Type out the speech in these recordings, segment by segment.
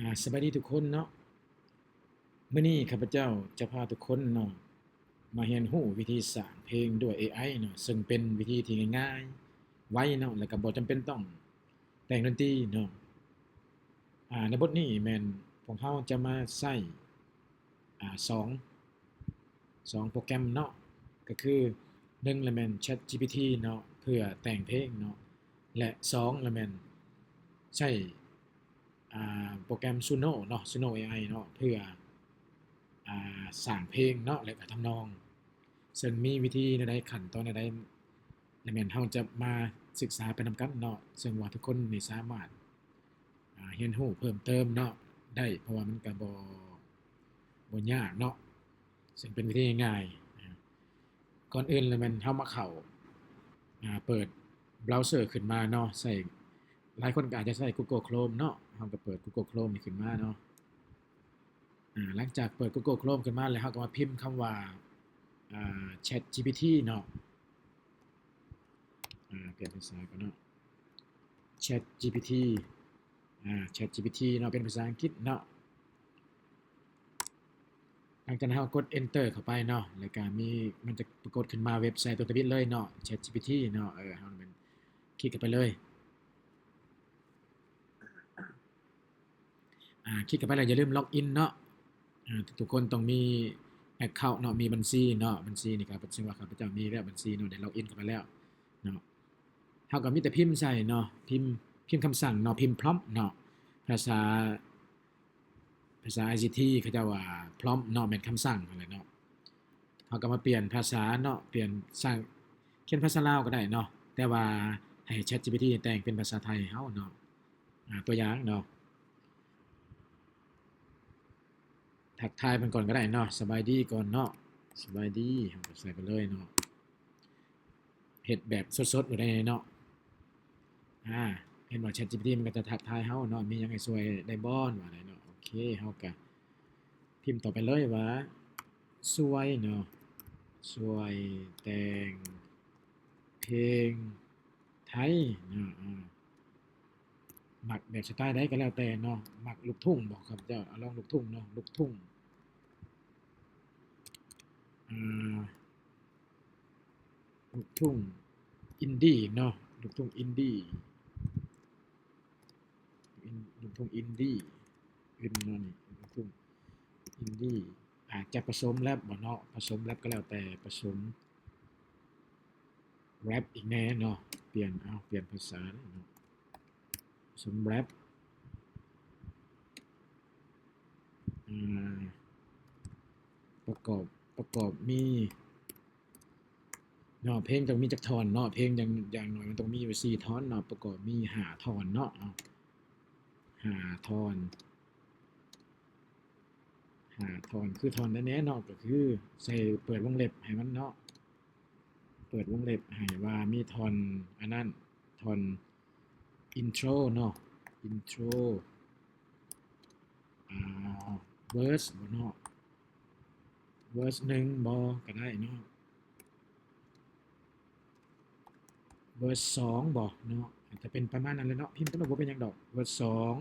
ອາ ສະບາຍດີທຸກຄົນເນາະ. ມື້ນີ້ຂ້າພະເຈົ້າຈະພາທຸກຄົນເນາະ ມາຮຽນຮູ້ວິທີສ້າງເພງດ້ວຍເອໄອເນາະ, ເຊິ່ງເປັນວິທີທີ່ງ່າຍໆ ໄວເນາະ ແລະກໍບໍ່ຈຳເປັນຕ້ອງແຕ່ງດົນຕີເນາະ. ອາ ໃນບົດນີ້ແມ່ນພວກເຮົາຈະມາໃຊ້ ອາ ສອງ ສອງໂປຣແກຣມເນາະ, ກໍຄື ໜຶ່ງລະແມ່ນ ChatGPT ເນາະ ເພື່ອແຕ່ງເພງເນາະ ແລະ ສອງລະແມ່ນໃຊ້ ອາ ໂປຣແກຣມ Suno ເນາະ Suno ເອໄອ ເນາະ ເພື່ອ ອາ ສ້າງເພງເນາະ ແລະກໍທຳນອງ, ເຊິ່ງມີວິທີແນວໃດ ຂັ້ນຕອນແນວໃດ ລະແມ່ນເຮົາຈະມາສຶກສາໄປນຳກັນເນາະ, ເຊິ່ງວ່າທຸກຄົນນີ້ສາມາດ ອາ ຮຽນຮູ້ເພີ່ມເຕີມເນາະ ໄດ້ ເພາະວ່າມັນກໍບໍ່ ບໍ່ຍາກເນາະ, ເຊິ່ງເປັນວິທີງ່າຍ. ອາ ກ່ອນອື່ນລະແມ່ນເຮົາມາເຂົ້າ ອາ ເປີດເບຣາເຊີຂຶ້ນມາເນາະ, ໃຊ້ ຫຼາຍຄົນກໍອາດຈະໃຊ້ Google Chrome ເນາະ, ເຮົາກໍເປີດ Google Chrome ນີ້ຂຶ້ນມາເນາະ. ອາ ຫຼັງຈາກເປີດ Google Chrome ຂຶ້ນມາແລ້ວ ເຮົາກໍມາພິມຄຳວ່າ ອາ ChatGPT ເນາະ. ອາ ປ່ຽນພາສາກ່ອນເນາະ ChatGPT ອາ ChatGPT ເນາະ ເປັນພາສາອັງກິດເນາະ. ຫຼັງຈາກນັ້ນເຮົາກົດ Enter ເຂົ້າໄປເນາະ ແລ້ວກະມີ ມັນຈະປາກົດຂຶ້ນມາເວັບໄຊຕົວທຳອິດເລີຍເນາະ ChatGPT ເນາະ. ເອີ ເຮົາແມ່ນຄລິກເຂົ້າໄປເລີຍ. ອາ ຄລິກເຂົ້າໄປແລ້ວຢ່າລືມ log in ເນາະ. ອາ ທຸກຄົນຕ້ອງມີ account ເນາະ ມີບັນຊີເນາະ, ບັນຊີນີ້ກໍເຊິ່ງວ່າຂ້າພະເຈົ້າມີແລ້ວບັນຊີເນາະ ໄດ້ log in ເຂົ້າໄປແລ້ວເນາະ. ເຮົາກໍມີແຕ່ພິມໃສ່ເນາະ ພິມ ພິມຄຳສັ່ງເນາະ ພິມ prompt ເນາະ ພາສາ ພາສາ ໄອຊີທີ ເຂົາເຈົ້າວ່າ prompt ເນາະ ແມ່ນຄຳສັ່ງຫັ້ນແຫຼະເນາະ. ເຮົາກໍມາປ່ຽນພາສາເນາະ ປ່ຽນສ້າງ ຂຽນພາສາລາວກໍໄດ້ເນາະ ແຕ່ວ່າໃຫ້ ChatGPT ແຕ່ງເປັນພາສາໄທໃຫ້ເຮົາເນາະ. ອາ ຕົວຢ່າງເນາະ ທັກທາຍເພິ່ນກ່ອນກໍໄດ້ເນາະ ສະບາຍດີກ່ອນເນາະ ສະບາຍດີ ເຮົາກໍໃສ່ໄປເລີຍເນາະ. ເຮັດແບບສົດໆຢູ່ໃດເນາະ. ອາ ເຫັນວ່າ ChatGPT ມັນກໍຈະທັກທາຍເຮົາເນາະ ມີຫຍັງໃຫ້ຊ່ວຍໄດ້ບໍ່ ວ່າໄດເນາະ. ໂອເຄ ເຮົາກໍພິມຕໍ່ໄປເລີຍວ່າ ຊ່ວຍເນາະ ຊ່ວຍແຕ່ງເພງໄທເນາະ. ອາ ມັກແບບສະໄຕໃດກໍແລ້ວແຕ່ເນາະ ມັກລູກທຸ່ງບໍ່ ຂ້າພະເຈົ້າ ອາ ລອງລູກທຸ່ງເນາະ ລູກທຸ່ງ ອາ ລູກທຸ່ງອິນດີ້ເນາະ ລູກທຸ່ງອິນດີ້ ລູກທຸ່ງອິນດີ້ ເປັນແນວນີ້ ລູກທຸ່ງອິນດີ້ ອາດຈະປະສົມແຣັບບໍ່ເນາະ ປະສົມແຣັບກໍແລ້ວແຕ່ ປະສົມແຣັບອີກແດ່ເນາະ ປ່ຽນ ເອົາ ປ່ຽນພາສາເນາະ ປະສົມແຣັບ ອາ ປະກອບ ປະກອບມີ ເນາະ ເພງຕ້ອງມີຈັກທ່ອນເນາະ ເພງຢ່າງ ຢ່າງໜ້ອຍມັນຕ້ອງມີຢູ່ສີ່ທ່ອນເນາະ ປະກອບມີຫ້າທ່ອນເນາະ ເອົາ ຫ້າທ່ອນ ຫ້າທ່ອນ ຄືທ່ອນໃດແດ່ເນາະ ກໍຄືໃສ່ເປີດວົງເລັບໃຫ້ມັນເນາະ ເປີດວົງເລັບໃຫ້ວ່າມີທ່ອນອັນນັ້ນ ທ່ອນອິນໂທຣເນາະ ອິນໂທຣ ອາ ເວີສບໍ່ເນາະ ເວີສໜຶ່ງບໍ່ກໍໄດ້ເນາະ ເວີສສອງບໍ່ເນາະ ອາດຈະເປັນປະມານນັ້ນແຫຼະເນາະ ພິມໄປໂລດບໍ່ເປັນຫຍັງດອກ ເວີສສອງ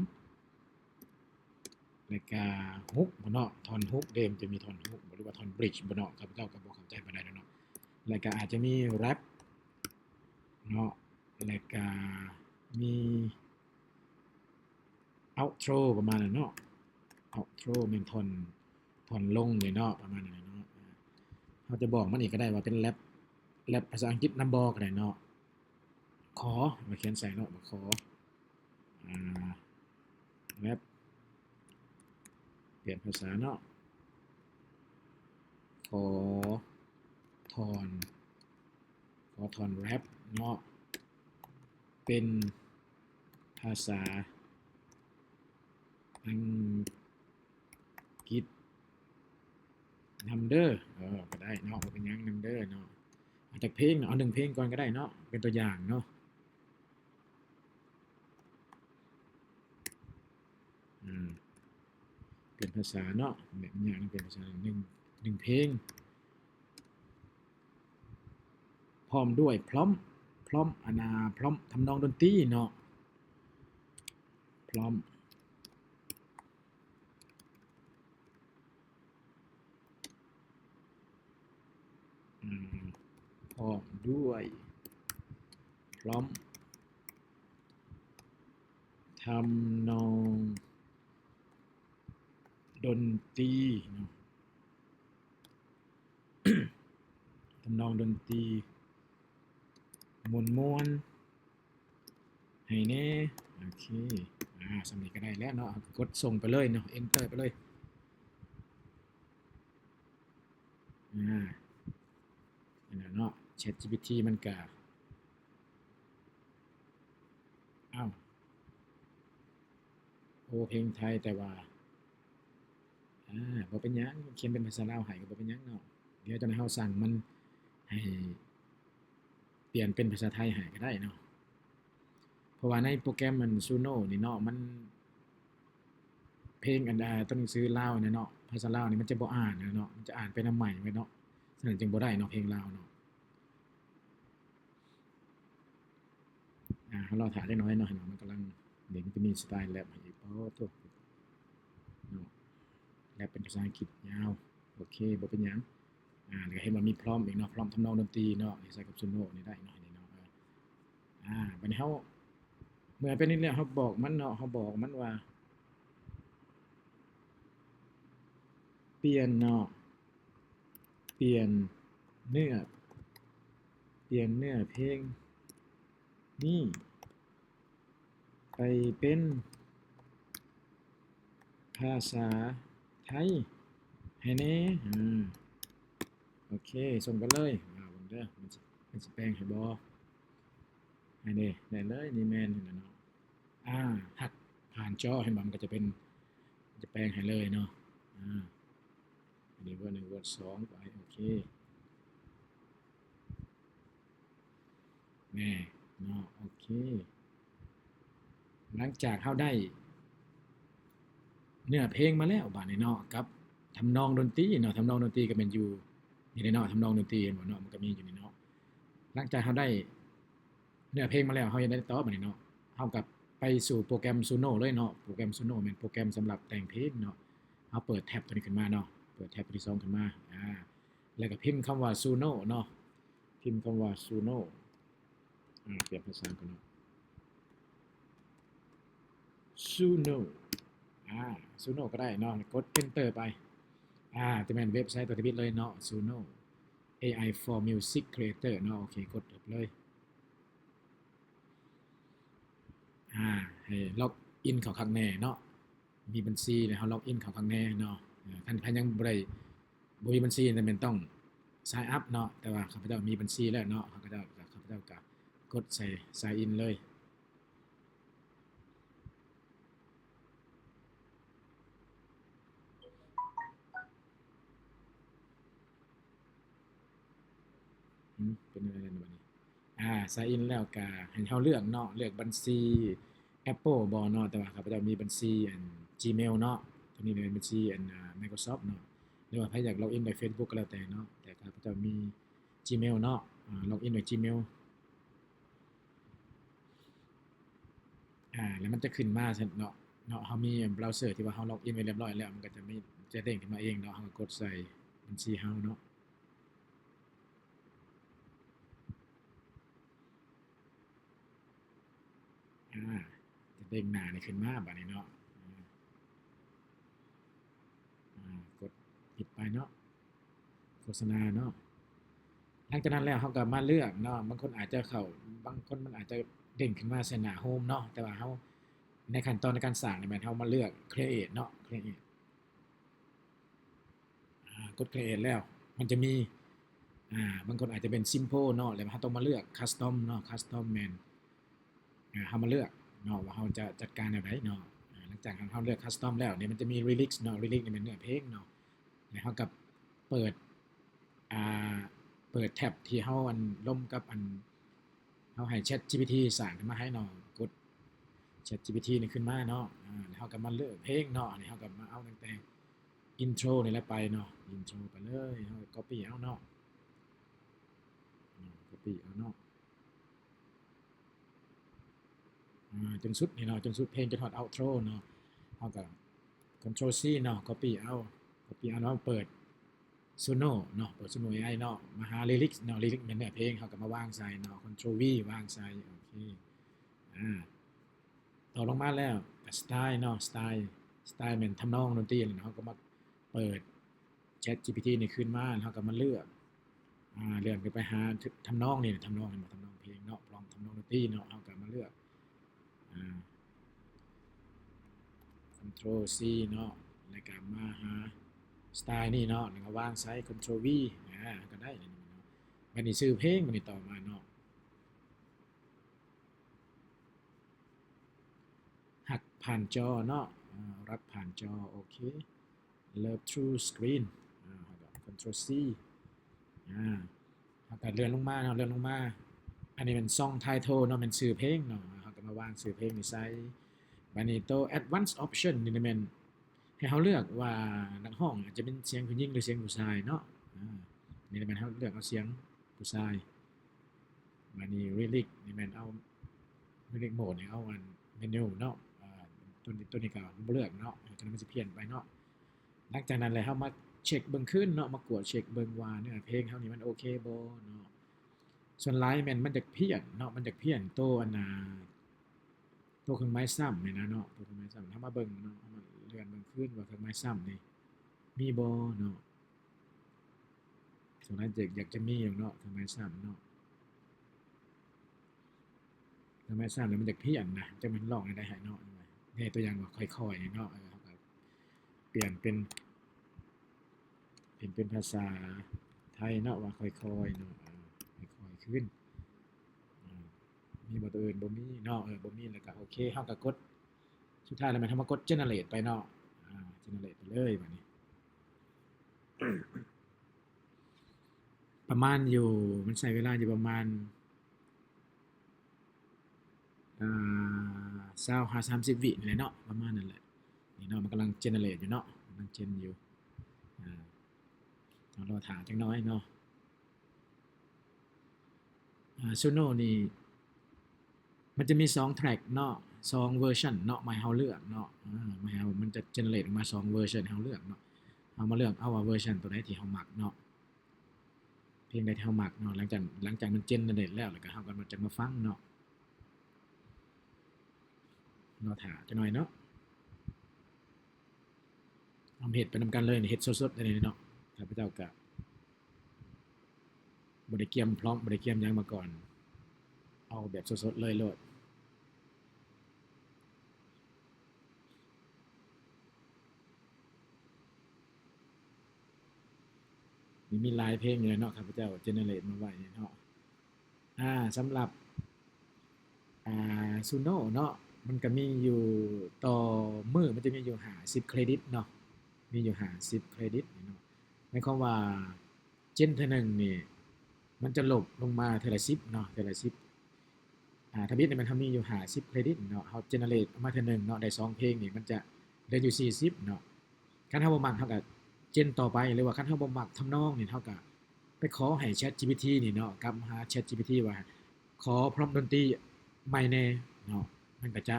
ແລ້ວກະຮຸກບໍ່ເນາະ ທ່ອນຮຸກເດ້ ມັນຈະມີທ່ອນຮຸກບໍ່ ຫຼືວ່າທ່ອນບຣິດຈ໌ບໍ່ເນາະ ຂ້າພະເຈົ້າກໍບໍ່ເຂົ້າໃຈປານໃດດອກເນາະ ແລ້ວກະອາດຈະມີແຣັບເນາະ ແລ້ວກະມີ ເອົາໂທຣປະມານນັ້ນເນາະ ເອົາໂທຣແມ່ນທ່ອນ ທ່ອນລົງເລີຍເນາະ ປະມານນັ້ນເນາະ ເຮົາຈະບອກມັນອີກກໍໄດ້ວ່າເປັນແຣັບ ແຣັບພາສາອັງກິດນຳບໍ່ກໍໄດ້ເນາະ ຂໍ ມາຂຽນໃສ່ເນາະ ຂໍ ອາ ແຣັບ ປ່ຽນພາສາເນາະ ຂໍທ່ອນ ຂໍທ່ອນແຣັບເນາະ ເປັນພາສາອັງກິດນຳເດີ ເອີ ກໍໄດ້ເນາະ ບໍ່ເປັນຫຍັງ ນຳເດີເນາະ ເອົາຈັກເພງເນາະ ເອົາໜຶ່ງເພງກ່ອນກໍໄດ້ເນາະ ເປັນຕົວຢ່າງເນາະ ອືມ ປ່ຽນພາສາເນາະ ແບບຍາກນຳ ປ່ຽນພາສາ ໜຶ່ງ ໜຶ່ງເພງ ພ້ອມດ້ວຍ prompt prompt ອັນນ່າ prompt ທຳນອງດົນຕີເນາະ prompt ພ້ອມດ້ວຍ prompt ທຳນອງດົນຕີເນາະ ທຳນອງດົນຕີມ່ວນໆໃຫ້ແດ່. ໂອເຄ ອາ ສ່ຳນີ້ກໍໄດ້ແລ້ວເນາະ ເຮົາກໍກົດສົ່ງໄປເລີຍເນາະ enter ໄປເລີຍ. ອາ ອັນນັ້ນເນາະ ChatGPT ມັນກະ ອ້າວ ໂອ້ ເພງໄທ ແຕ່ວ່າ ອາ ບໍ່ເປັນຫຍັງ ຂຽນເປັນພາສາລາວໃຫ້ກໍບໍ່ເປັນຫຍັງເນາະ. ດຽວຈັ່ງໃດເຮົາສັ່ງມັນໃຫ້ປ່ຽນເປັນພາສາໄທໃຫ້ກໍໄດ້ເນາະ. ເພາະວ່າໃນໂປຣແກຣມອັນ Suno ນີ້ເນາະ ມັນ ເພງອັນ ຕົວໜັງສືລາວນີ້ເນາະ ພາສາລາວນີ້ມັນຈະບໍ່ອ່ານນະເນາະ ມັນຈະອ່ານເປັນນຳໄມ້ໄວ້ເນາະ ສະນັ້ນຈຶ່ງບໍ່ໄດ້ເນາະ ເພງລາວເນາະ. ອາ ເຮົາລໍຖ້າຈັກໜ້ອຍເນາະ ເຫັນບໍ່ ມັນກຳລັງ ນີ້ ມັນຈະມີ Style Lab ໃຫ້ອີກ. ໂອ້ໂຕ ເນາະ Lab ເປັນພາສາອັງກິດຍາວ. ໂອເຄ ບໍ່ເປັນຫຍັງ. ອາ ແລ້ວກໍເຫັນວ່າມີ prompt ອີກເນາະ prompt ທຳນອງດົນຕີເນາະ ໃສ່ກັບ Suno ນີ້ໄດ້ເນາະ ນີ້ເນາະ. ອາ ບາດນີ້ເຮົາ ເມື່ອເປັນນີ້ແລ້ວ ເຮົາບອກມັນເນາະ ເຮົາບອກມັນວ່າ ປ່ຽນເນາະ ປ່ຽນເນື້ອ ປ່ຽນເນື້ອເພງນີ້ໄປເປັນພາສາໄທໃຫ້ແດ່. ອາ ໂອເຄ ສົ່ງໄປເລີຍ. ອາ ເບິ່ງເດີ ມັນຊິ ມັນຊິແປງໃຫ້ບໍ່. ອັນນີ້ໄດ້ເລີຍ ນີ້ແມ່ນຫັ້ນນະເນາະ. ອາ ຮັດຜ່ານຈໍ ເຫັນບໍ່ ມັນກໍຈະເປັນ ຈະແປງໃຫ້ເລີຍເນາະ. ອາ ອັນນີ້ Word ໜຶ່ງ Word ສອງ ໄປ ໂອເຄ ແນ່ເນາະ. ໂອເຄ ຫຼັງຈາກເຮົາໄດ້ເນື້ອເພງມາແລ້ວ ບາດນີ້ເນາະ ກັບທຳນອງດົນຕີເນາະ ທຳນອງດົນຕີກໍແມ່ນຢູ່ນີ້ເນາະ ທຳນອງດົນຕີ ເຫັນບໍ່ເນາະ ມັນກໍມີຢູ່ນີ້ເນາະ. ຫຼັງຈາກເຮົາໄດ້ ເນື້ອເພງມາແລ້ວ ເຮົາເຮັດໄດ້ຕໍ່ບາດນີ້ເນາະ. ເຮົາກໍໄປສູ່ໂປຣແກຣມ Suno ເລີຍເນາະ. ໂປຣແກຣມ Suno ແມ່ນໂປຣແກຣມສຳລັບແຕ່ງເພງເນາະ. ເຮົາເປີດແທັບຕົວນີ້ຂຶ້ນມາເນາະ ເປີດແທັບຕົວທີສອງຂຶ້ນມາ ອາ ແລ້ວກໍພິມຄຳວ່າ Suno ເນາະ ພິມຄຳວ່າ Suno ອາ ປ່ຽນພາສາກ່ອນເນາະ Suno ອາ Suno ກໍໄດ້ເນາະ ກົດ Enter ໄປ. ອາ ຈະແມ່ນເວັບໄຊຕົວທຳອິດເລີຍເນາະ Suno ເອໄອ for Music Creator ເນາະ. ໂອເຄ ກົດເລີຍ. ອາ ໃຫ້ log in ເຂົ້າຄັກແນ່ເນາະ ມີບັນຊີແລ້ວເຮົາ log in ເຂົ້າຄັກແນ່ເນາະ. ເອີ ຄັນໃຜຍັງບໍ່ໄດ້ ບໍ່ມີບັນຊີ ຈະແມ່ນຕ້ອງ sign up ເນາະ ແຕ່ວ່າຂ້າພະເຈົ້າມີບັນຊີແລ້ວເນາະ ຂ້າພະເຈົ້າ ຂ້າພະເຈົ້າກໍກົດໃສ່ sign in ເລີຍ. ຫືມ ເປັນແນວໃດແລ້ວບາດນີ້? ອາ sign in ແລ້ວກະໃຫ້ເຮົາເລືອກເນາະ ເລືອກບັນຊີ Apple ບໍ່ເນາະ ແຕ່ວ່າຂ້າພະເຈົ້າມີບັນຊີອັນ Gmail ເນາະ ໂຕນີ້ເປັນບັນຊີອັນ ອາ Microsoft ເນາະ ຫຼືວ່າໃຜຢາກ log in ໂດຍ Facebook ກໍແລ້ວແຕ່ເນາະ ແຕ່ຂ້າພະເຈົ້າມີ Gmail ເນາະ ອາ log in ໂດຍ Gmail. ອາ ແລ້ວມັນຈະຂຶ້ນມາຊັ້ນເນາະ ເນາະ ເຮົາມີ browser ທີ່ວ່າເຮົາ log in ໄວ້ຮຽບຮ້ອຍແລ້ວ ມັນກໍຈະມີ ຈະເດ້ງຂຶ້ນມາເອງເນາະ ເຮົາກໍກົດໃສ່ບັນຊີເຮົາເນາະ ອາ ຈະເດ້ງໜ້ານີ້ຂຶ້ນມາບາດນີ້ເນາະ ອາ ອາ ກົດປິດໄປເນາະ ໂຄສະນາເນາະ. ຫຼັງຈາກນັ້ນແລ້ວເຮົາກໍມາເລືອກເນາະ ບາງຄົນອາດຈະເຂົ້າ ບາງຄົນມັນອາດຈະເດ້ງຂຶ້ນມາໃສ່ໜ້າໂຮມເນາະ ແຕ່ວ່າເຮົາ ໃນຂັ້ນຕອນໃນການສ້າງນີ້ແມ່ນເຮົາມາເລືອກ create ເນາະ create ອາ ກົດ create ແລ້ວ ມັນຈະມີ ອາ ບາງຄົນອາດຈະເປັນ simple ເນາະ ແລ້ວເຮົາຕ້ອງມາເລືອກ custom ເນາະ custom ແມ່ນ ອາ ເຮົາມາເລືອກເນາະວ່າເຮົາຈະຈັດການແນວໃດເນາະ. ອາ ຫຼັງຈາກເຮົາເລືອກ custom ແລ້ວນີ້ ມັນຈະມີ lyrics ເນາະ lyrics ນີ້ແມ່ນເນື້ອເພງເນາະ ແລ້ວເຮົາກໍເປີດ ອາ ເປີດແທັບທີ່ເຮົາອັນລົມກັບອັນ ເຮົາໃຫ້ ChatGPT ສ້າງຂຶ້ນມາໃຫ້ເນາະ ກົດ ChatGPT ນີ້ຂຶ້ນມາເນາະ ອາ ແລ້ວເຮົາກໍມາເລືອກເພງເນາະ ອັນນີ້ເຮົາກໍມາເອົາຕັ້ງແຕ່ intro ນີ້ແຫຼະໄປເນາະ intro ໄປເລີຍ ເຮົາ copy ເອົາເນາະ ອາ copy ເອົາເນາະ. ອາ ຈົນສຸດນີ້ເນາະ ຈົນສຸດເພງ ຈົນຮອດ outro ເນາະ ເຮົາກໍ control C ເນາະ copy ເອົາ copy ເອົາ ແລ້ວເປີດ Suno ເນາະ ເປີດ Suno ເອໄອ ເນາະ ມາຫາ Lyrics ເນາະ Lyrics ແມ່ນເນື້ອເພງ ເຮົາກໍມາວາງໃສ່ເນາະ Control V ວາງໃສ່ ໂອເຄ ອາ ຕໍ່ລົງມາແລ້ວກໍ Style ເນາະ Style Style ແມ່ນທຳນອງດົນຕີ ແລ້ວເຮົາກໍມາເປີດ ChatGPT ນີ້ຂຶ້ນມາ ເຮົາກໍມາເລືອກ ອາ ເລື່ອນຂຶ້ນໄປຫາທຳນອງນີ້ ທຳນອງ ເຫັນບໍ່ ທຳນອງເພງເນາະ ລອງທຳນອງດົນຕີເນາະ ເຮົາກໍມາເລືອກ ອາ Control C ເນາະ ແລ້ວກໍມາຫາ Style ນີ້ເນາະ ແລ້ວກໍວາງໃສ່ Control V ອາ ກໍໄດ້ແລ້ວເນາະ ບັດນີ້ຊື່ເພງ ບັດນີ້ຕໍ່ມາເນາະ ຮັກຜ່ານຈໍເນາະ ອາ ຮັກຜ່ານຈໍ ໂອເຄ Love Through Screen ອາ ແລ້ວກໍ Control C ອາ ເຮົາກໍເລື່ອນລົງມາເນາະ ເລື່ອນລົງມາ ອັນນີ້ແມ່ນ Song Title ເນາະ ແມ່ນຊື່ເພງເນາະ ເຮົາກໍມາວາງຊື່ເພງນີ້ໃສ່ ບັດນີ້ໂຕ Advanced Option ນີ້ແມ່ນໃຫ້ເຮົາເລືອກວ່ານັກຮ້ອງອາດຈະເປັນສຽງຜູ້ຍິງ ຫຼື ສຽງຜູ້ຊາຍເນາະ ອາ ນີ້ແມ່ນເຮົາເລືອກເອົາສຽງຜູ້ຊາຍ ບາດນີ້ Lyric ນີ້ແມ່ນເອົາ Lyric Mode ນີ້ເອົາອັນ Manual ເນາະ ອາ ຕົວນີ້ ຕົວນີ້ກໍບໍ່ເລືອກເນາະ ຕົວນີ້ມັນຊິພຽນໄປເນາະ ຫຼັງຈາກນັ້ນແລ້ວເຮົາມາເຊັກເບິ່ງຄືນເນາະ ມາກວດເຊັກເບິ່ງວ່າເນື້ອເພງເຮົານີ້ມັນໂອເຄບໍ່ເນາະ ສ່ວນຫຼາຍແມ່ນມັນຈະພຽນເນາະ ມັນຈະພຽນໂຕອັນນ່າ ໂຕເຄື່ອງໝາຍຊ້ຳນີ້ນະເນາະ ໂຕເຄື່ອງໝາຍຊ້ຳ ເຮົາມາເບິ່ງເນາະ ເຮົາມາເລື່ອນເບິ່ງຄືນວ່າເຄື່ອງໝາຍຊ້ຳນີ້ມີບໍ່ເນາະ ສ່ວນຫຼາຍຈະ ຢາກຈະມີຢູ່ເນາະ ເຄື່ອງໝາຍຊ້ຳເນາະ ເຄື່ອງໝາຍຊ້ຳແລ້ວມັນຈະພຽນນະ ຈັກແມ່ນຮ້ອງແນວໃດໃຫ້ເນາະ ໃຫ້ຕົວຢ່າງວ່າຄ່ອຍໆນີ້ເນາະ ເອີ ເຮົາກໍປ່ຽນເປັນ ປ່ຽນເປັນພາສາໄທເນາະ ວ່າຄ່ອຍໆເນາະ ເອີ ຄ່ອຍໆຂຶ້ນ ເອີ ມີບໍ່ຕົວອື່ນ ບໍ່ມີເນາະ ເອີ ບໍ່ມີ ແລ້ວກໍໂອເຄ ເຮົາກໍກົດ ສຸດທ້າຍແລ້ວແມ່ນເຮົາມາກົດ generate ໄປເນາະ ອາ generate ໄປເລີຍບາດນີ້ ປະມານຢູ່ ມັນໃຊ້ເວລາຢູ່ປະມານ ອາ ຊາວຫາສາມສິບວິນີ້ແຫຼະເນາະ ປະມານນັ້ນແຫຼະ ນີ້ເນາະ ມັນກຳລັງ generate ຢູ່ເນາະ ກຳລັງ gen ຢູ່ ອາ ເຮົາລໍຖ້າຈັກໜ້ອຍເນາະ. ອາ Suno ນີ້ມັນຈະມີສອງ track ເນາະ ສອງ version ເນາະ ມາໃຫ້ເຮົາເລືອກເນາະ ອາ ມາໃຫ້ເຮົາ ມັນຈະ generate ອອກມາສອງ version ໃຫ້ເຮົາເລືອກເນາະ ເຮົາມາເລືອກເອົາວ່າ version ຕົວໃດທີ່ເຮົາມັກເນາະ ເພງໃດທີ່ເຮົາມັກເນາະ ຫຼັງຈາກ ຫຼັງຈາກມັນ generate ແລ້ວ ແລ້ວກໍເຮົາກໍມາ ຈັ່ງມາຟັງເນາະ ລໍຖ້າຈັກໜ້ອຍເນາະ ເຮົາເຮັດໄປນຳກັນເລີຍ ເຮັດສົດໆ ເລີຍເນາະ ຂ້າພະເຈົ້າກະ ບໍ່ໄດ້ກຽມ prompt ບໍ່ໄດ້ກຽມຫຍັງມາກ່ອນ ເອົາແບບສົດໆເລີຍໂລດ ມີ ມີຫຼາຍເພງຢູ່ເນາະ ຂ້າພະເຈົ້າ generate ມາໄວ້ເນາະ ອາ ສຳລັບ ອາ Suno ເນາະ ມັນກະມີຢູ່ ຕໍ່ມື້ມັນຈະມີຢູ່ຫ້າສິບ credit ເນາະ ມີຢູ່ຫ້າສິບ credit ເນາະ ໝາຍຄວາມວ່າ gen ເທື່ອໜຶ່ງນີ້ ມັນຈະລົບລົງມາເທື່ອລະສິບເນາະ ເທື່ອລະສິບ ອາ ທຳອິດນີ້ແມ່ນເຮົາມີຢູ່ຫ້າສິບ credit ເນາະ ເຮົາ generate ອອກມາເທື່ອໜຶ່ງເນາະ ໄດ້ສອງເພງນີ້ ມັນຈະເຫຼືອຢູ່ສີ່ສິບເນາະ ຄັນເຮົາບໍ່ມັກ ເຮົາກໍ gen ຕໍ່ໄປ ຫຼືວ່າຄັນເຮົາບໍ່ມັກທຳນອງນີ້ ເຮົາກໍໄປຂໍໃຫ້ ChatGPT ນີ້ເນາະ ກັບມາຫາ ChatGPT ວ່າ ຂໍ prompt ດົນຕີໃໝ່ແດ່ເນາະ ມັນກໍຈະ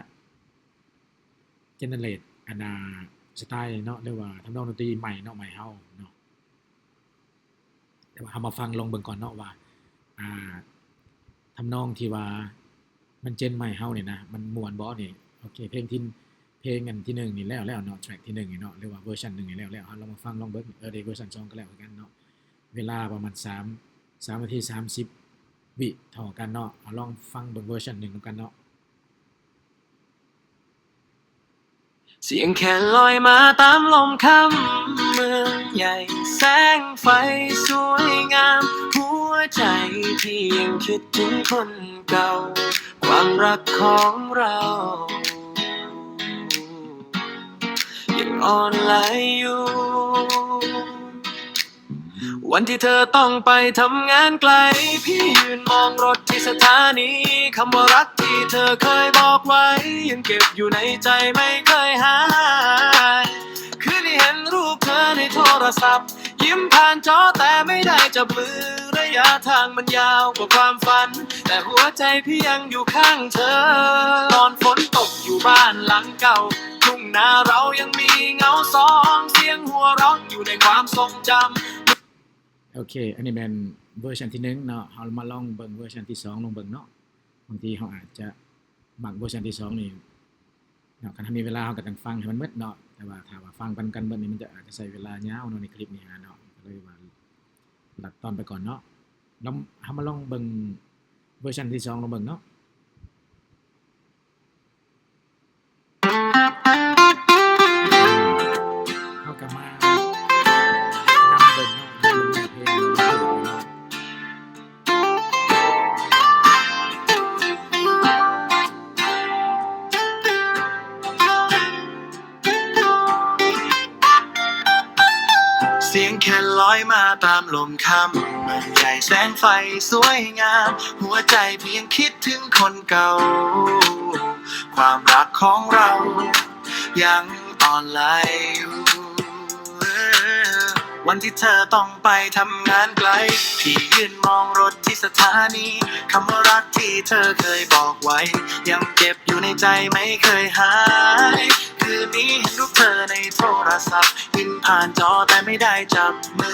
generate ອັນນ່າ ສະໄຕເນາະ ຫຼືວ່າທຳນອງດົນຕີໃໝ່ເນາະ ໃໝ່ເຮົາເນາະ ແຕ່ວ່າເຮົາມາຟັງລອງເບິ່ງກ່ອນເນາະວ່າ ອາ ທຳນອງທີ່ວ່າມັນ gen ໃໝ່ເຮົານີ້ນະ ມັນມ່ວນບໍ່ນີ້ ໂອເຄ ເພງທີ່ ເພງອັນທີໜຶ່ງນີ້ແລ້ວແລ້ວເນາະ track ທີໜຶ່ງນີ້ເນາະ ຫຼືວ່າ version ໜຶ່ງນີ້ແລ້ວແລ້ວ ເຮົາລອງມາຟັງລອງເບິ່ງ ເອີ ໄດ້ version ສອງກໍແລ້ວຄືກັນເນາະ ເວລາປະມານສາມ ສາມນາທີສາມສິບວິເທົ່າກັນເນາະ ເຮົາລອງຟັງເບິ່ງ version ໜຶ່ງນຳກັນເນາະ. ສຽງແຄນລອຍມາຕາມລົມຄ່ຳເມືອງໃຫຍ່ ແສງໄຟສວຍງາມຫົວໃຈ ທີ່ຍັງຄິດເຖິງຄົນເກົ່າ ຄວາມລັກຂອງເຮົາຍັງອ່ອນໄຫຼຢູ່. ວັນທີ່ເທີຕ້ອງໄປທຳງານໄກລ ພີ່ຢືນມອງລົດທີ່ສະຖານີ ຄຳວ່າລັກທີ່ເທີເຄີຍບອກໄວ້ ຍັງເກັບຢູ່ໃນໃຈໄມ່ເຄີຍຫາຍ ຄືໄດ້ເຫັນຮູບເທີໃນໂທລະສັບ ຍິ້ມຜ່ານຈໍແຕ່ໄມ່ໄດ້ຈັບມື ໄລຍະທາງມັນຍາວກວ່າຄວາມຝັນ ແຕ່ຫົວໃຈພີ່ຍັງຢູ່ຂ້າງເທີ ຕອນຝົນຕົກຢູ່ບ້ານຫຼັງເກົ່າ ທົ່ງນາເຮົາຍັງມີເງົາສອງ ສຽງຫົວເຣາະຢູ່ໃນຄວາມຊົງຈຳ ໂອເຄ ອັນນີ້ແມ່ນເວີຊັນທີໜຶ່ງເນາະ. ເຮົາມາລອງເບິ່ງເວີຊັນທີສອງລອງເບິ່ງເນາະ. ບາງທີເຮົາອາດຈະມັກເວີຊັນທີສອງນີ້ເນາະ. ຄັນເຮົາມີເວລາ ເຮົາກໍຕ້ອງຟັງໃຫ້ມັນໝົດເນາະ. ແຕ່ວ່າຖ້າວ່າຟັງໄປນຳກັນໝົດນີ້ ມັນຈະ ອາດຈະໃຊ້ເວລາຍາວເນາະ ໃນຄລິບນີ້ນະເນາະ. ກໍເລີຍວ່າຕັດຕອນໄປກ່ອນເນາະ. ລອງ ເຮົາມາລອງເບິ່ງເວີຊັນທີສອງລອງເບິ່ງເນາະ. ເຮົາກໍມານຳເບິ່ງເນາະ ນຳເບິ່ງເນື້ອເພງເນາະ. ສຽງແຄນລອຍມາຕາມລົມຄ່ຳ ໃຫຍ່ແສງໄຟສວຍງາມ ຫົວໃຈພຽງຄິດເຖິງຄົນເກົ່າ ຄວາມລັກຂອງເຮົາຍັງອ່ອນໄຫຼຢູ່. ວັນທີ່ເທີຕ້ອງໄປທຳງານໄກລ ທີ່ຢືນມອງລົດທີ່ສະຖານີ ຄຳວ່າລັກທີ່ເທີເຄີຍບອກໄວ້ ຍັງເກັບຢູ່ໃນໃຈໄມ່ເຄີຍຫາຍ. ຄືນນີ້ເຫັນຮູບເທີໃນໂທລະສັບ ເຫັນຜ່ານຈໍແຕ່ໄມ່ໄດ້ຈັບມື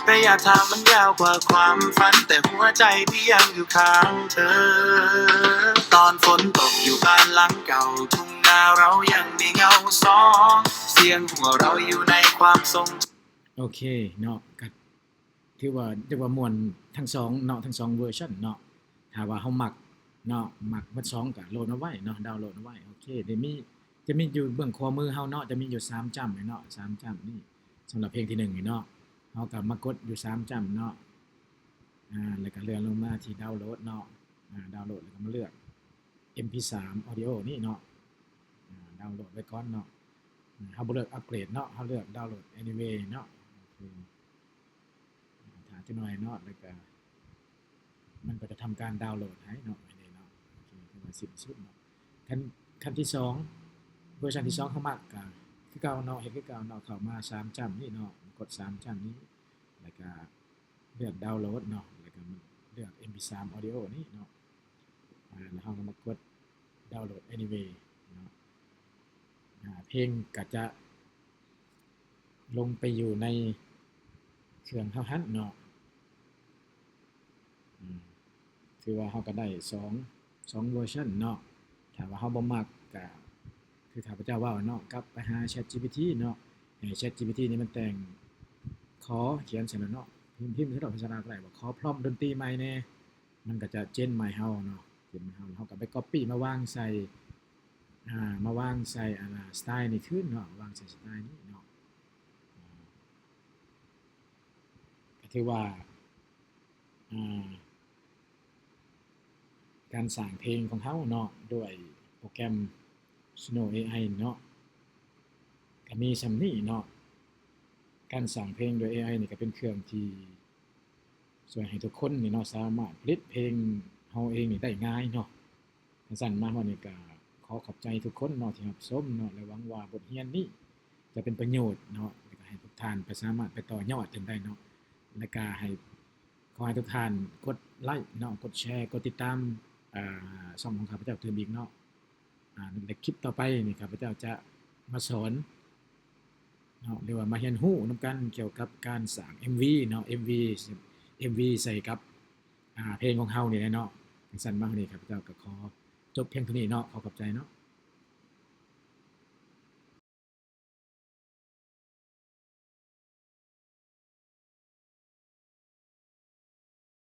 ແຕ່ຢາກຖາມມັນຍາວກວ່າຄວາມຝັນ ແຕ່ຫົວໃຈທີ່ຍັງຢູ່ຂ້າງເທີ ຕອນຝົນຕົກຢູ່ບ້ານຫຼັງເກົ່າ ທຸ່ງນາເຮົາຍັງມີເງົາສອງ ສຽງຫົວເຮົາຢູ່ໃນຄວາມຊົງຈຳ. ໂອເຄເນາະ ກໍຖືວ່າ ຖືວ່າມ່ວນທັງສອງເນາະ ທັງສອງເວີຊັນເນາະ. ຖ້າວ່າເຮົາມັກເນາະ ມັກໝົດສອງກໍໂຫຼດມາໄວ້ເນາະ ດາວໂຫຼດມາໄວ້. ໂອເຄ ໄດ້ມີ ຈະມີຢູ່ເບື້ອງຂວາມືເຮົາເນາະ ຈະມີຢູ່ສາມຈ້ຳນີ້ເນາະ ສາມຈ້ຳນີ້ ສຳລັບເພງທີໜຶ່ງນີ້ເນາະ. ເຮົາກໍມາກົດຢູ່ສາມຈ້ຳເນາະ ອາ ແລ້ວກໍເລື່ອນລົງມາທີ່ດາວໂຫຼດເນາະ ອາ ດາວໂຫຼດ ແລ້ວກໍມາເລືອກເອັມພີສາມ ອອດິໂອນີ້ເນາະ ອາ ດາວໂຫຼດໄວ້ກ່ອນເນາະ. ອາ ເຮົາບໍ່ເລືອກອັບເກຣດເນາະ ເຮົາເລືອກດາວໂຫຼດ anyway ເນາະ. ໂອເຄ ຖ້າຈັກໜ້ອຍເນາະ ແລ້ວກໍມັນກໍຈະທຳການດາວໂຫຼດໃຫ້ເນາະ ໃຫ້ເນາະ. ໂອເຄ ຖືວ່າສິ້ນສຸດເນາະ. ຂັ້ນ ຂັ້ນທີສອງ ເວີຊັນທີສອງເຮົາມັກກໍຄືເກົ່າເນາະ ເຮັດຄືເກົ່າເນາະ ເຂົ້າມາສາມຈ້ຳນີ້ເນາະ ກົດສາມຈ້ຳນີ້ ແລ້ວກໍເລືອກດາວໂຫຼດເນາະ ແລ້ວກໍເລືອກເອັມພີສາມ ອອດິໂອນີ້ເນາະ. ອາ ແລ້ວເຮົາກໍມາກົດດາວໂຫຼດ anyway ເນາະ. ອາ ເພງກໍຈະລົງໄປຢູ່ໃນເຄື່ອງເຮົາຫັ້ນເນາະ. ອາ ຖືວ່າເຮົາກໍໄດ້ສອງ ສອງເວີຊັນເນາະ. ຖ້າວ່າເຮົາບໍ່ມັກກໍຄືຂ້າພະເຈົ້າເວົ້າເນາະ ກັບໄປຫາ ChatGPT ເນາະ ໃຫ້ ChatGPT ນີ້ມັນແຕ່ງ ຂໍ ຂຽນໃສ່ໂລດເນາະ ພິມ ພິມໃສ່ໂລດ ພາສາລາວກໍໄດ້ວ່າ ຂໍ prompt ດົນຕີໃໝ່ແດ່ ມັນກໍຈະ gen ໃໝ່ເຮົາເນາະ gen ໃໝ່ເຮົາ ເຮົາກໍໄປ copy ມາວາງໃສ່ ອາ ມາວາງໃສ່ ອາ ສະໄຕລ໌ນີ້ຄືນເນາະ ວາງໃສ່ສະໄຕລ໌ນີ້ເນາະ. ອາ ກໍຖືວ່າ ອາ ການສ້າງເພງຂອງເຮົາເນາະ ດ້ວຍໂປຣແກຣມ Suno ເອໄອ ເນາະ ກໍມີສ່ຳນີ້ເນາະ. ການສ້າງເພງດ້ວຍ ເອໄອ ນີ້ກໍເປັນເຄື່ອງທີ່ຊ່ວຍໃຫ້ທຸກຄົນນີ້ເນາະ ສາມາດຜະລິດເພງເຮົາເອງນີ້ໄດ້ງ່າຍເນາະ. ຄັນຊັ້ນມາຮອດນີ້ກໍຂໍຂອບໃຈທຸກຄົນເນາະທີ່ຮັບຊົມເນາະ ແລະ ຫວັງວ່າບົດຮຽນນີ້ຈະເປັນປະໂຫຍດເນາະ ແລະ ກໍໃຫ້ທຸກທ່ານໄປສາມາດໄປຕໍ່ຍອດຈົນໄດ້ເນາະ ແລະ ກໍໃຫ້ ຂໍໃຫ້ທຸກທ່ານກົດໄລ້ເນາະ ກົດແຊ ກົດຕິດຕາມ ເອີ ຊ່ອງຂອງຂ້າພະເຈົ້າຕື່ມອີກເນາະ. ອາ ໃນຄລິບຕໍ່ໄປນີ້ ຂ້າພະເຈົ້າຈະມາສອນເນາະ ຫຼືວ່າມາຮຽນຮູ້ນຳກັນກ່ຽວກັບການສ້າງເອັມວີເນາະ ເອັມວີ ເອັມວີໃສ່ກັບ ອາ ເພງຂອງເຮົານີ້ແຫຼະເນາະ. ຈັ່ງຊັ້ນມາຮອດນີ້ ຂ້າພະເຈົ້າກໍຂໍຈົບພຽງເທົ່ານີ້ເນາະ ຂໍຂອບໃຈເນາະ.